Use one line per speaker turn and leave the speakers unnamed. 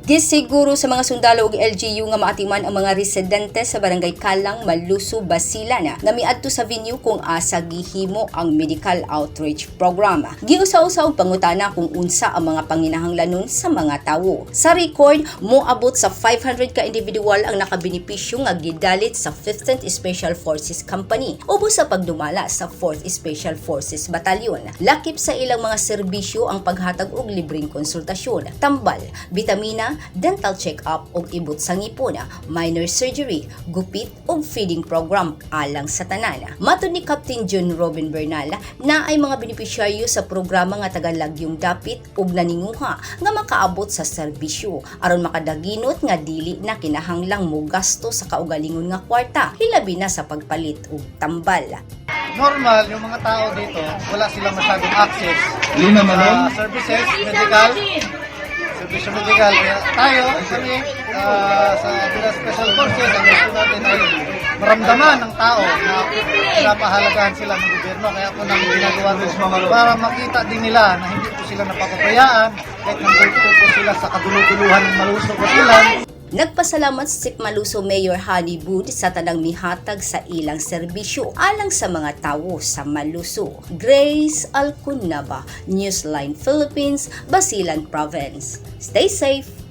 Gisiguro sa mga sundalo ug LGU nga maatiman ang mga residente sa Barangay Kalang, Maluso, Basilan nga miadto sa venue kung asa gihimo ang medical outreach program. Giusa-usa og pangutana kung unsa ang mga panginahanglanon sa mga tawo. Sa record, moabot sa 500 ka individual ang nakabenepisyo nga gidalit sa 15th Special Forces Company ubos sa pagdumala sa 4th Special Forces Battalion. Lakip sa ilang mga serbisyo ang paghatag og libreng konsultasyon, tambal, bitamina, dental check-up ug ibot sa ngipon, minor surgery, gupit ug feeding program alang sa tanan. Matod ni Captain John Robin Bernal, naay mga benepisyaryo sa programa nga taga lagyong dapit ug naninguha nga makaabot sa serbisyo aron makadaginot nga dili na kinahanglang mogasto sa kaugalingon nga kwarta, hilabi na sa pagpalit og tambal.
Normal, yung mga tao dito, wala silang masyadong access
Lina Manon?
Sa services, medical, servisyo medical. Kaya tayo, kami, sa Villa Special Forces, ang gusto natin ay maramdaman ng tao na pinapahalagahan sila ng gobyerno. Kaya po namin ginagawa ito para makita din nila na hindi po sila napapabayaan kahit nandito po sila sa kaduluduluhan ng Maluso, Basilan.
Nagpasalamat si Maluso Mayor Honey Wood sa tanang mihatag sa ilang serbisyo alang sa mga tawo sa Maluso. Grace Alcunaba, Newsline Philippines, Basilan Province. Stay safe.